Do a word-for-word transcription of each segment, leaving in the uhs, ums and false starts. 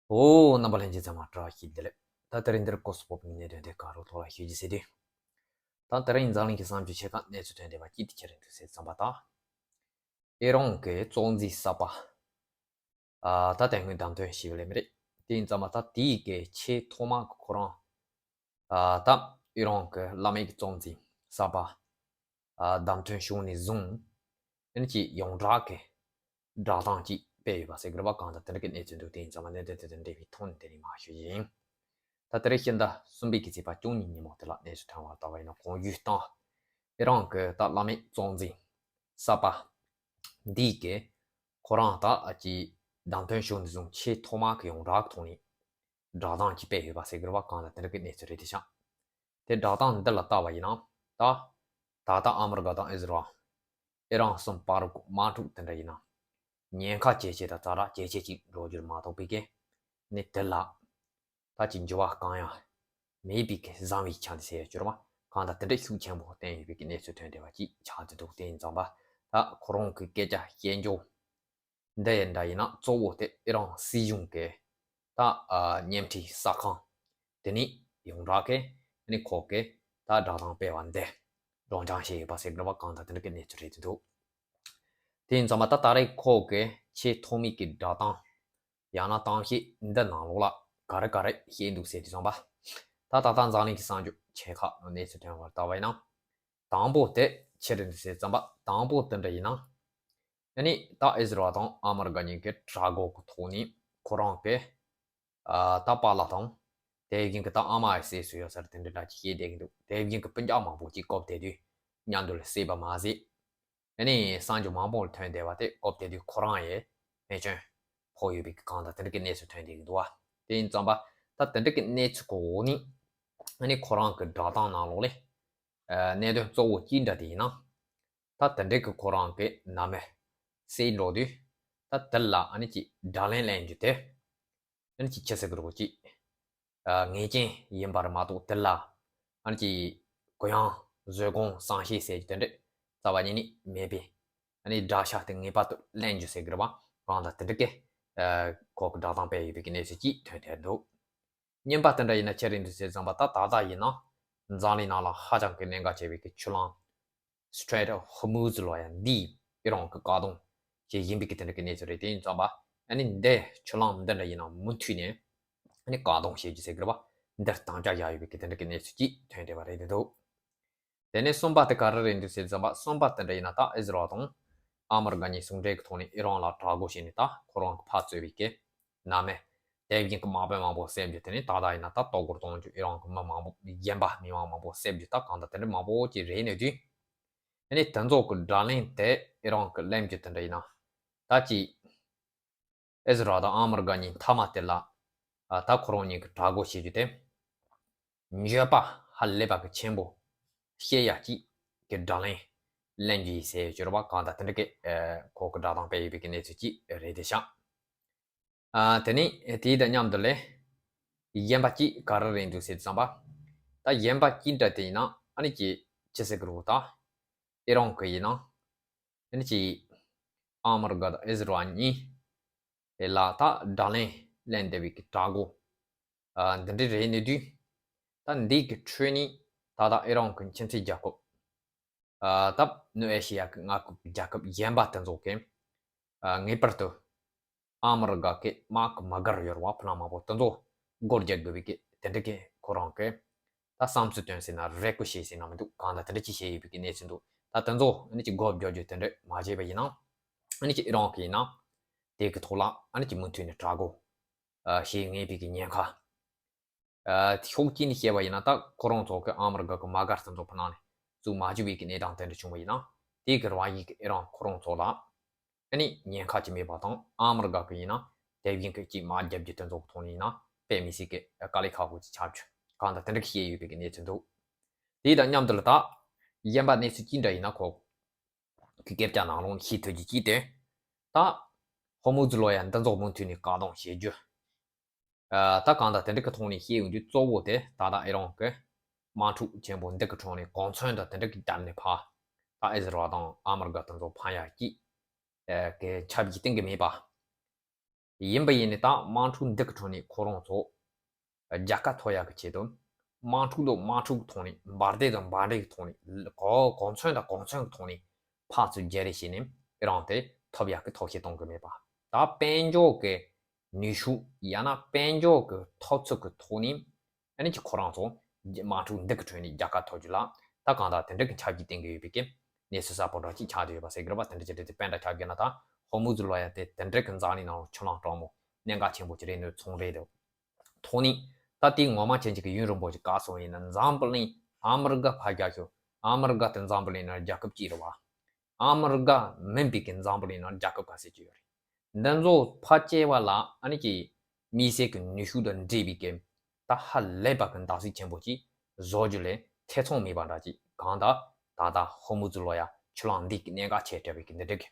ཨོ། རྣམ་པ་ལྷན་རྒྱས་ཚང་མ་བཀྲ་ཤིས་བདེ་ལེགས། ད་དེ་རིང་འདིར་སྐོར་སོགས་ཕོབ་ནས་གནད་དོན་དེ་ག་རུ་ཐོག་ལ་ཞུ་རྒྱུ་ཟེར་དུས། ད་དེ་རིང་འཛམ་གླིང་གི་གསར་འགྱུར་ཆེ་ཁག་གནས་ཚུལ་ཐོན་བསྡད་པ་གཅིག་དེ་ཁྱེད་རང་ཚོ་གསན་བསམ་པ་དང་། ཨི་རན་གྱི་གཙོ་འཛིན་གསར་པ། ཨ། ད་དེ་སྔོན་བདམས་ཐོན་བྱས་པ་ལས་མི་རེད། དེ་ཡིན་ཙང་མ་ད་དེའི་གི་ཆེས་ཐོག་མ་གི་ཁོ་རང་། ཨ། ད་ཨི་རན་གྱི་བླ་མེད་ཀྱི་གཙོ་འཛིན་གསར་པ། ཨ། བདམས་ཐོན་བྱུང་ནས་བཟུང་། ཨ་ནི་ཅིག་ཡོངས་གྲགས་ཀྱི་བསྒྲགས་གཏམ་ཅིག་སྤེལ་ཡོད་པ་ཟེར་དགོས་རེད་པ། གང་ལྟར་དེ་འདྲ་གི་གནས་ཚུལ་འདུག་དེ་ཡིན་ཙང་མ་གནད་དོན་དེ་དང་འབྲེལ་བའི་ཐོག་ནས་དེ་རིང་མར་ཞུ་རྒྱུ་ཡིན། ད་དེ་རིང་ཕྱི་ཟླ་གསུམ་པའི་གི་ཚེས་པ་བཅུ་གཉིས་ཉིན་མོ་དེ་ལ་གནས་ཚུལ་ཐོན་པར་བལྟས་པ་ཡིན་ན། གོང་ཞུས་ལྟར་ཨི་རན་གྱི་ད་བླ་མེད་གཙོ་འཛིན་གསར་པ། འདིས་ཀྱི་ཁོ་རང་ད་ཨ་ཅིག་བདམས་ཐོན་བྱུང་ནས་བཟུང་ཆེས་ཐོག་མ་གི་ཡོངས་གྲགས་ཐོག་ནས་བསྒྲགས་གཏམ་ཅིག་སྤེལ་ཡོད་པ་ཟེར་དགོས་རེད་པ། གང་ལྟར་དེ་འདྲ་གི་གནས་ཚུལ་རེད་དེ་ཤག་དེ་བསྒྲགས་གཏམ་འདི་ལ་བལྟས་པ་ཡིན་ན། ད་ད་ལྟ་ཨ་མི་རི་ཀ་དང་ཨི་ཟི་རལ། ཨི་རན་གསུམ་བར་གྱི་དམག་འཁྲུག་དེ་འདྲ་ཡིན་ན། ཉེན་ཁ་ཇེ་ཆེ་དང་ཛ་དྲག་ཇེ་ཆེ་ཅིག་འགྲོ་རྒྱུར་མ་གཏོགས་པའི་གི་ནི་དེ་ལ་ད་ཅིག་འགྱུར་བ་གང་ཡང་མེད་པའི་གི་བཟང་བའི་ཆ་ནས་ཟེར་ཡ་འགྱུར་བ་གང་དང་དེ་འདྲ་ཤུགས་ཆེན་པོ་བསྟན་ཡོད་པའི་གི་གནས་ཚུལ་ཐོན་བསྡད་པ་ཅིག་ཆགས་ཀྱི་འདུག་དེ་ཡིན་ཙང་པ་ད་ཁོ་རང་གི་སྐད་ཆ་བཤད་རྒྱུ་འདི་ཡིན་འདྲ་ཡིན་ན། གཙོ་བོ་དེ་ཨི་རན་སྲིད་གཞུང་གི་ད་ཨ་བརྙན་འཕྲིན་གསར་ཁང་དེ་ནས་ཡོངས་གྲགས་ཀྱི་ནི་ཁོ་གི་ད་བསྒྲགས་གཏམ་སྤེལ་བ་འདི་སྒྲོག་སྦྱང་བྱས་ཡོད་པ་ཟེར་དགོས་རེད་པ། གང་དང་དེ་འདྲ་གི་གནས་ཚུལ་རེད་འདུག་དེ་ཡིན་ཙང་མ་ད་ད་རེས་ཁོ་གི་ཆེས་ཐོག་མའི་གི་བསྒྲགས་གཏམ་ཡང་ན་གཏམ་བཤད་འདི་ནང་ལོགས་ལ་ག་རེ་ག་རེ་བཤད་འདུག་ཟེར་དུས་ཙམ་པ། ད་ད་ལྟ་འཛམ་གླིང་གི་གསར་འགྱུར་ཆེ་ཁག་ནང་གནས་ཚུལ་ཐོན་པར་བལྟས་པ་ཡིན་ན། དང་པོ་དེ་ཆི་རེད་འདུག་ཟེར་ཙམ་པ། དང་པོ་དེ་འདྲ་ཡིན་ན། ཨ་ནི་ད་ཨི་ཟི་རལ་དང་ཨ་མི་རི་ཀ་གཉིས་ཀྱི་དྲག་རྒོལ་གྱི་ཐོག་ནས་ཁོ་རང་གི་ཨ་ད་པཱ་ལགས་དང་དེ་བཞིན་གྱི་ད་ཨ་མ་ཡི་སྲས་སུ་ཡོད་ས་རེད། དེ་འདྲ་འདྲ་ཅིག་བཤད་བསྡད་ཀྱི་འདུག་དེ་བཞིན་གྱི་སྤུན་ཀྱག་མང་པོ་ཅིག་སྐབས་དེ་དུས་མཉམ་དུ་ལ་བསད་པ་མ་ཟད། ཨ་ནི་གསར་འགྱུར་མང་པོ་ལ་ཐོན་བསྡད་པ་དེ་སྐབས་དེ་དུས་ཁོ་རང་ཡི་རྨས་སྐྱོན་ཕོག་ཡོད་པའི་གང་དང་དེ་འདྲ་གི་གནས་ཚུལ་ཐོན་བསྡད་ཀྱི་འདུག་བ། དེ་ཡིན་ཙང་པ་ད་དེ་འདྲ་གི་གནས་ཚུལ་གོ་ནི་ཨ་ནི་ཁོ་རང་གི་བསྒྲགས་གཏམ་ནང་ལོགས་ལས་ཨ་གནད་དོན་གཙོ་བོ་གཅིག་འདྲ་དེ་ཡིན་ན། ད་དེ་འདྲ་གི་ཁོ་རང་གི་ནང་མི་བསད་འགྲོ་དུས་ད་དེ་ལ་ཨ་ནི་ཅིག་དགྲ་ལན་ལེན་རྒྱུ་དེ། ཨ་ནི་ཅིག་ཆི་ཟེར་གི་རེད་གོ་ཅིག་ཨ་ངེས་ཅན་ཡིན་པར་མ་གཏོགས་དེ་ལ་ཨ་ནི་ཅིག་གུ་ཡངས་བཟོད་སྒོམ་བསམ་ཤེས་ཟེར་རྒྱུ་དེ་འདྲ་རྩ་བ་ཉིད་ནས་མེད་པས། ཨ་ནི་དགྲ་ཤ་དེ་ངེས་པར་དུ་ལེན་རྒྱུ་ཟེར་གི་རེད་པ། གང་ལྟར་དེ་འདྲ་གི་ཨ་ཁོ་གི་བསྒྲགས་གཏམ་སྤེལ་ཡོད་པའི་གི་གནས་ཚུལ་ཅིག་ཐོན་བསྡད་འདུག་གཉིས་པ་དེ་འདྲ་ཡིན་ན་ཆི་རེད་འདུག་ཟེར་ཙམ་པ། ད་ད་ལྟ་ཡིན་ན་འཛམ་གླིང་ནང་ལ་ཧ་ཅང་གི་གནད་འགག་ཆེ་བའི་གི་ཆུ་ལམ་Strait of Hormuz ལབ་ཡ་འདི་ཨི་རན་གི་བཀག་སྡོམ་བྱེད་བཞིན་པའི་གི་དེ་འདྲ་གི་གནས་ཚུལ་རེད། དེ་ཡིན་ཙང་པ་ཨ་ནི་འདི་ཆུ་ལམ་འདི་འདྲ་ཡིན་ན་མུ་མཐུད་ནས་ཨ་ནི་བཀག་སྡོམ་བྱེད་རྒྱུ་ཟེར་གི་རེད་པ། འདིར་དམ་བཅའ་བཞག་ཡོད་པའི་གི་དེ་འདྲ་གི་གནས་ཚུལ་ཅིག་ཐོན་བསྡད་པ་རེད་འདུག་དེ་ནས་གསུམ་པ་དེ་ག་རེ་རེད་འདུག་ཟེར་ཙམ་པ། གསུམ་པ་དེ་འདྲ་ཡིན་ན་ད་ཨི་ཟི་རལ་དང་ཨ་མི་རི་ཀ་གཉིས་ཟུང་འབྲེལ་གྱི་ཐོག་ནས་ཨི་རན་ལ་དྲག་རྒོལ་བྱས་ནས་ད་ཁོ་རང་གི་ཕར་གཙོས་པའི་གི་ནང་མི་དེ་བཞིན་གྱི་དམག་དཔོན་མང་པོ་བསད་རྒྱུ། དེ་ནས་ད་ལྟ་ཡིན་ན་ད་ལྟོ་སྐོར་གཏོང་རྒྱུ། ཨི་རན་གྱི་མི་མང་པོ་གཞན་པ་མི་མང་མང་པོ་བསད་རྒྱུ། ད་གང་ལྟར་དེ་འདྲ་མང་པོ་ཅིག་རེད་ནས་དུས། ཨ་ནི་དེ་ཚོ་གི་དགྲ་ལན་དེ་ཨི་རན་གྱི་ལེན་རྒྱུ་དེ་འདྲ་ཡིན་ན། ད་ཅིག་ཨི་ཟི་རལ་དང་ཨ་མི་རི་ཀ་གཉིས་མཐའ་མ་དེ་ལ་ཨ་ད་ཁོ་རང་གཉིས་ཀྱི་དྲག་རྒོལ་བྱེད་རྒྱུ་དེ་འགྱོད་པ་ཧ་ལས་པ་གི་ཆེན་པོ་བཤད་ཡ་ཅིག་གི་དགྲ་ལན་ལེན་རྒྱུ་ཡིན་ཟེར་ཡོད་རེད་པ། གང་ལྟར་དེ་འདྲ་གི་ཨ་ཁོ་གི་བསྒྲགས་གཏམ་སྤེལ་ཡོད་པའི་གི་གནས་ཚུལ་ཅིག་རེད་དེ་ཤག་ཨ་དེ་ནས་དེའི་དང་མཉམ་དུ་ལས་གཞན་པ་ཅིག་ག་རེ་རེད་འདུག་ཟེར་ཙམ་པ། ད་གཞན་པ་ཅིག་འདྲ་དེ་ཡིན་ན་ཨ་ནི་ཅིག་ཅི་ཟེར་གི་རེད་གོ། ད་ཨི་རན་གི་ཡིན་ན་ཨ་ནི་ཅིག་ཨ་མི་རི་ཀ་དང་ཨི་ཟི་རལ་གཉིས་ལ་ད་དགྲ་ལན་ལེན་བསྡད་པའི་གི་དྲག་རྒོལ་ཨ་འདི་འདྲ་རེད་ནས་དུས། ད་འདི་གི་ཁྲོད་ནས་ད་ལྟ་ཨི་རན་གི་ཁྱིམ་མཚེས་རྒྱལ་ཁབ། ཨ་སྟབས་ནུ་ཨེ་ཤེ་ཡ་གི་མངའ་ཁུལ་གྱི་རྒྱལ་ཁབ་གཞན་པ་དེ་ཚོ་གིས་ཨ་ངེས་པར་དུ་ཨ་མི་རི་ཀ་གི་དམག་གི་མ་རྒར་ཡོད་རེད་པ། ཕུ་ནག་མང་པོ་དེ་ཚོ་སྒོ་རྒྱག་དགོས་པའི་གི་དེ་འདྲ་གི་ཁོ་རང་གི་ད་བསམ་ཚུལ་བཏོན་ཟེར་ན་རེ་སྐུལ་བྱས་ཟེར་ན་མི་འདུག་གང་ལྟར་དེ་འདྲ་ཅིག་བྱས་ཡོད་པའི་གི་གནས་ཚུལ་འདུག་ད་དེ་ཚོ་ཨ་ནི་ཅིག་སྒོ་བརྒྱབ་རྒྱུ་དེ་འདྲ་མ་བྱས་པ་ཡིན་ན། ཨ་ནི་ཅིག་ཨི་རན་གི་ཡིན་ན་དེ་གི་ཐོག་ལ་ཨ་ནི་ཅིག་མུ་མཐུད་ནས་དྲག་རྒོལ་ཨ་བྱེད་ངེས་པའི་གི་ཉེན་ཁ། ཨ་ཕྱོགས་གཅིག་ནས་བཤད་པ་ཡིན་ན་ད་ཁོ་རང་ཚོ་གི་ཨ་མི་རི་ཀ་གི་མ་རྒར་དེ་ཚོ་ཕུ་ནག་ནས་བཙུགས་མ་བཅུག་པའི་གི་གནས་སྟངས་དེ་འདྲ་བྱུང་བ་ཡིན་ན། དེ་གི་རང་བཞིན་གི་ཨི་རན་ཁོ་རང་ཚོ་ལ་ཨ་ནི་ཉེན་ཁ་ཅིག་མེད་པ་དང་། ཨ་མི་རི་ཀ་གི་ཡིན་ན་དེ་བཞིན་གི་ཅིག་དམག་རྒྱག་རྒྱུ་དེ་ཚོ་གི་ཐོག་ནས་ཡིན་ན་དཔེ་མི་སྲིད་གི་དཀའ་ལས་ཁག་པོ་ཅིག་ཆགས་རྒྱུ། གང་ལྟར་དེ་འདྲ་གི་བཤད་ཡོད་པའི་གི་གནས་ཚུལ་འདུག་དེ་དང་མཉམ་དུ་ལ་ད་གཞན་པ་གནས་ཚུལ་ཅི་འདྲ་ཡིན་ན་ཁོ་གི་སྐད་ཆ་ནང་ལོགས་ནས་ཤེས་ཐུབ་རྒྱུ་ཅིག་དེ། ད་ཧོར་མུ་ཛི་ལབ་ཡ་འདི་ཚོ་མུ་མཐུད་ནས་བཀག་སྡོམ་བྱེད་རྒྱུ། ཨ་ད་གང་ལྟར་དེ་འདྲ་གི་ཐོག་ནས་བཤད་ཡོང་དུས་གཙོ་བོ་དེ་ད་ལྟ་ཨི་རན་གི་དམག་འཁྲུག་ཆེན་པོ་འདི་གི་ཁྲོད་ནས་གོ་མཚོན་དང་དེ་འདྲ་གི་བརྒྱབ་ནས་ཕར་ད་ཨི་ཟི་རལ་དང་ཨ་མི་རི་ཀ་དེ་ཚོ་ཕན་ཡ་ཅིག་ཨ་གི་ཆབས་ཅིག་གཏན་གི་མེད་པ། ཡིན་པ་ཡིན་ནི་ད་དམག་འཁྲུག་འདི་གི་ཁྲོད་ནས་ཁོ་རང་ཚོ་རྒྱལ་ཁ་ཐོབ་ཡག་གི་ཆེད་དུ། དམག་འཁྲུག་དང་དམག་འཁྲུག་གི་ཐོག་ནས། འབར་མདེལ་དང་འབར་མདེལ་གི་ཐོག་ནས། གོ་གོ་མཚོན་དང་གོ་མཚོན་གི་ཐོག་ནས་ཕར་ཚུར་བརྗེ་རེས་བྱས་ནས་ཨི་རན་དེ་ཐོབ་ཡག་གི་ཐབས་ཤེས་གཏོང་གི་མེད་པ། ད་དཔལ་འབྱོར་གི་ནུས་ཤུགས་ཡང་ན་དཔལ་འབྱོར་གི་ཐོབ་ཚུལ་གི་ཐོག་ནས་ཨ་ནི་ཅིག་ཁོ་རང་ཚོ་དམག་འཁྲུག་འདི་གི་ཁྲོད་ནས་རྒྱལ་ཁ་ཐོབ་རྒྱུ་ལ་ད་གང་ལྟར་དེ་འདྲ་གི་ཆ་རྒྱུས་བསྟན་གི་ཡོད་པའི་གི་གནས་ཚུལ་གསལ་པོ་འདྲ་ཅིག་ཆགས་བསྡད་ཡོད་པ་ཟེར་གི་རེད་པ། དེ་འདྲ་ཅིག་རེད་དེ་དཔེ་འདྲ་ཆགས་གི་ན། ད་ཧོར་མུ་ཛི་ལོ་ཡ་དེ་དེ་འདྲ་གི་འཛམ་གླིང་ནང་ལ་ཆུ་ལྷག་གྲང་མོ་གནད་འགག་ཆེན་པོ་ཅིག་རེད་འདུག་ཚོང་རེད་འདུག་ཐོག་ནས་ད་དེའི་ངོ་མ་ཅན་ཅིག་གི་ཡུན་རིང་པོ་ཅིག་བཀག་སོང་ཡིན་ན། འཛམ་བུ་གླིང་ཨ་མི་རི་ཀ་ཕར་རྒྱག་ཤོག་ཨ་མི་རི་ཀ་དེ་འཛམ་བུ་གླིང་ནང་རྒྱལ་ཁབ་གཅིག་རེད་བ། ཨ་མི་རི་ཀ་མིན་པའི་གི་འཛམ་བུ་གླིང་ནང་རྒྱལ་ཁབ་ག་ཚད་ཅིག་ཡོད་རེད། འདི་ཚོ་ཕལ་ཆེ་བ་ལ་ཨ་ནི་ཀྱི་དམིགས་བསལ་གྱི་ནུས་ཤུགས་དང་འབྲེལ་བའི་གི་ད་ཧ་ལས་པ་གི་འདང་ཚིག་ཆེན་པོ་ཅིག་བཟོ་རྒྱུ་ལས་ཐེ་ཚོམ་མེད་པ་འདྲ་ཅིག་གང་ལྟར་ད་ལྟ་ཧོར་མུ་ཛི་ལོ་ཡ་ཆུ་ལྷག་འདི་གི་གནད་འགག་ཆེ་དྲགས་པའི་གི་འདི་འདྲ་གི།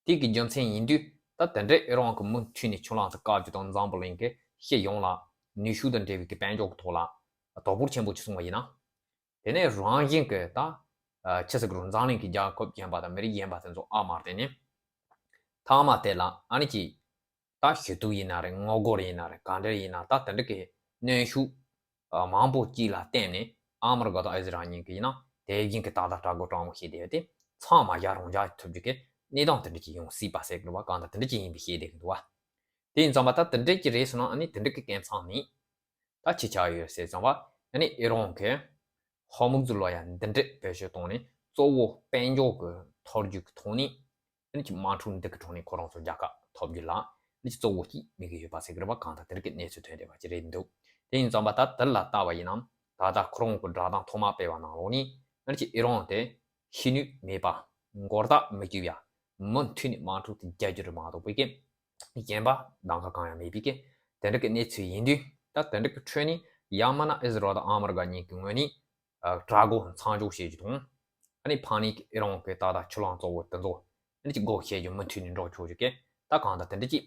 དེ་གི་རྒྱུ་མཚན་ཡིན་དུས་ད་དེ་འདྲའི་ཨི་རན་གི་མུ་མཐུད་ནས་ཆུ་ལྷག་ཚོ་བཀག་རྒྱུ་དང་འཛམ་བུ་གླིང་གི་སྤྱི་ཡོངས་ལ་ནུས་ཤུགས་དང་འབྲེལ་བའི་གི་དཔལ་འབྱོར་གི་ཐོག་ལ་དོ་ཕོག་ཆེན་པོ་ཅིག་སོང་བ་ཡིན་ན། དེ་ནས་རང་བཞིན་གྱི་ད་ཨ་ཆི་ཟེར་གི་རུང་འཛམ་གླིང་གི་རྒྱལ་ཁབ་གཞན་པ་དང་མི་རིགས་གཞན་པ་དེ་ཚོ་ཨ་མར་བརྟེན་ནས་མཐའ་མ་དེ་ལ་ཨ་ནི་ཀྱི་ད་ཞུ་གཏུག་ཡིན་ན་རེད། ངོ་རྒོལ་ཡིན་ན་རེད། ག་འདྲ་ཡིན་ན་ད་དེ་འདྲ་གི་གནོན་ཤུགས་ཨ་མང་པོ་ཅིག་ལ་བརྟེན་ནས་ཨ་མི་རི་ཀ་དང་ཨི་ཟི་རལ་གཉིས་ཀྱི་ཡིན་ན་དེ་བཞིན་གྱི་ད་ལྟ་དྲག་རྒོལ་དྲག་མོ་བྱས་བསྡད་ཡོད་དེ། ཚང་མ་ཡར་རང་འཇགས་ཐུབ་རྒྱུ་གི་གནས་སྟངས་དེ་འདྲ་ཅིག་ཡོང་སྲིད་པ་ཟེར་གི་འདུག་བ། གང་ལྟར་དེ་འདྲ་ཅིག་ཡིན་པའི་བཤད་བསྡད་གི་འདུག་བ། དེ་ཡིན་ཙང་མ་ད་དེ་འདྲ་ཅིག་རེད་ཟེར་ན་ཨ་ནི་དེ་འདྲ་གི་སྐད་མཚམས་ནས། ད་ཅི་ཆགས་ཡོད་ཟེར་ཙང་བ། ཨ་ནི་ཨི་རན་གྱིས་ཧོར་མུ་ཛི་ལོ་ཡ་འདི་འདྲས་བེད་སྤྱོད་བཏང་ནས་གཙོ་བོ་དཔལ་འབྱོར་གྱི་ཐོར་རྒྱུག་གི་ཐོག་ནས་ཨ་ནི་ཅིག་དམག་འཁྲུག་འདི་གི་ཐོག་ནས་ཁོ་རང་ཚོ་རྒྱལ་ཁ་ཐོབ་རྒྱུ་ལ་ཨ་ནི་ཅིག་གཙོ་བོ་ཅིག་དམིགས་ཀྱི་ཡོད་པ་ཟེར་གི་རེད་བ། གང་ལྟར་དེ་རིགས་ཀྱི་གནས་ཚུལ་ཐོན་བསྡད་པ་ཅིག་རེད་འདུག་དེ་ཡིན་ཙང་བ་ད་དེ་ལ་ལྟ་བ་ཡིན་ན། ད་ལྟ་ཁོ་རང་གི་བསྒྲགས་གཏམ་ཐོག་མ་སྤེལ་བ་ནང་ལོགས་ནས་ཨ་ནི་ཅིག་ཨི་རན་དེ་ཤི་ནུས་མེད་པ། མགོ་བཏགས་མི་སྐྱིད་ཡ། མུ་མཐུད་ནས་དམག་འཁྲུག་དེ་རྒྱག་རྒྱུ་རེད་མ་གཏོགས་པའི་གི་གཞན་པ་གདམ་ག་གང་ཡང་མེད་པའི་གི་དེ་འདྲ་གི་གནས་ཚུལ་ཡིན་དུས། ད་དེ་འདྲ་གི་ཁྲོད་ནས་ཡང་མིན་ན་ཨི་ཟི་རལ་དང་ཨ་མི་རི་ཀ་གཉིས་ཀྱི་ངོས་ནས་ཨ་དྲག་རྒོལ་མཚམས་འཇོག་བྱེད་རྒྱུ་དང་། ཨ་ནི་ཕ་ནས་ཨི་རན་གྱི་ད་ལྟ་ཆུ་ལྷག་གཙོ་བོ་དེ་ཚོ་ཨ་ནི་ཅིག་སྒོ་ཕྱེ་རྒྱུ་མུ་མཐུད་ནས་འགྲོ་ཆོག་རྒྱུ་གི་ད་གང་ལྟར་དེ་འདྲ་ཅིག་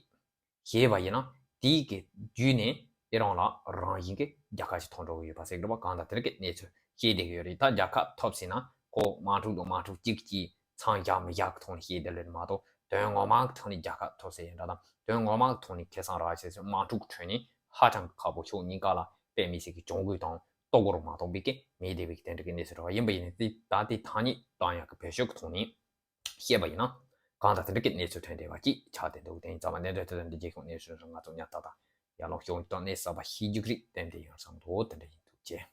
བྱས་པ་ཡིན་ན། དེའི་གི་བརྒྱུད་ནས་ཨི་རན་ལ་རང་བཞིན་གྱི་རྒྱལ་ཁ་ཞིག་ཐོབ་འགྲོ་གི་ཡོད་པ་ཟེར་གི་རེད་བ། གང་ལྟར་དེ་འདྲ་གི་གནས་ཚུལ་བཤད་བསྡད་གི་ཡོད་རེད། ད་རྒྱལ་ཁ་ཐོབ་ཟིན་ན་ཁོ་དམག་འཁྲུག་དང་དམག་འཁྲུག་གཅིག་གཅིག་མཚམས་བཞག་མི་བཞག་གི་ཐོག་ནས་བཤད་བསྡད་ལེ་མ་གཏོགས། དོན་ངོ་མ་གི་ཐོག་ནས་རྒྱལ་ཁ་ཐོབ་ཟེར་ཡིན་འདྲ་དང་། དོན་ངོ་མ་གི་ཐོག་ནས་ཁ་སང་ར་ཆེ་ཚོས་དམག་འཁྲུག་ཁྲོད་ནས་ཧ་ཅང་གི་ཁག་པོ་ཕྱོགས་གཉིས་ཀ་ལ་དཔེ་མི་སྲིད་ཀྱི་གྱོང་གུད་དང་ལྟོ་གོ་རུ་མ་གཏོགས་པའི་གི་མེད་བསྡད་པའི་གི་དེ་འདྲ་གི་གནས་ཚུལ་རེད་བ། ཡིན་པ་ཡིན་ནའི་དེ་ད་དེ་ཐག་ཉེ་གཏོང་ཡག་གི་བེད་སྤྱོད་གི་ཐོག་ནས་བཤད་པ་ཡིན་ན། གང་ལྟར་དེ་འདྲ་གི་གནས་ཚུལ་ཐོན་བསྡད་པ་ཅིག་ཆགས་བསྡད་འདུག་དེ་ཡིན་ཙང་མ་གནད་འགག་དེ་ཚོ་འདི་རྗེས་ཤོག་གནས་ཚུལ་ང་ཚོ་ཉག་ཏག་ཏག་ཡར་ལངས་ཤོག་དང་གནས་གསར་པ་ཤེས་རྒྱུ་རིགས་ཏན་ཏན་ཡོང་བསམ་འདུག་དེ་འདྲ་ཡིན་འདུག་ཅེས།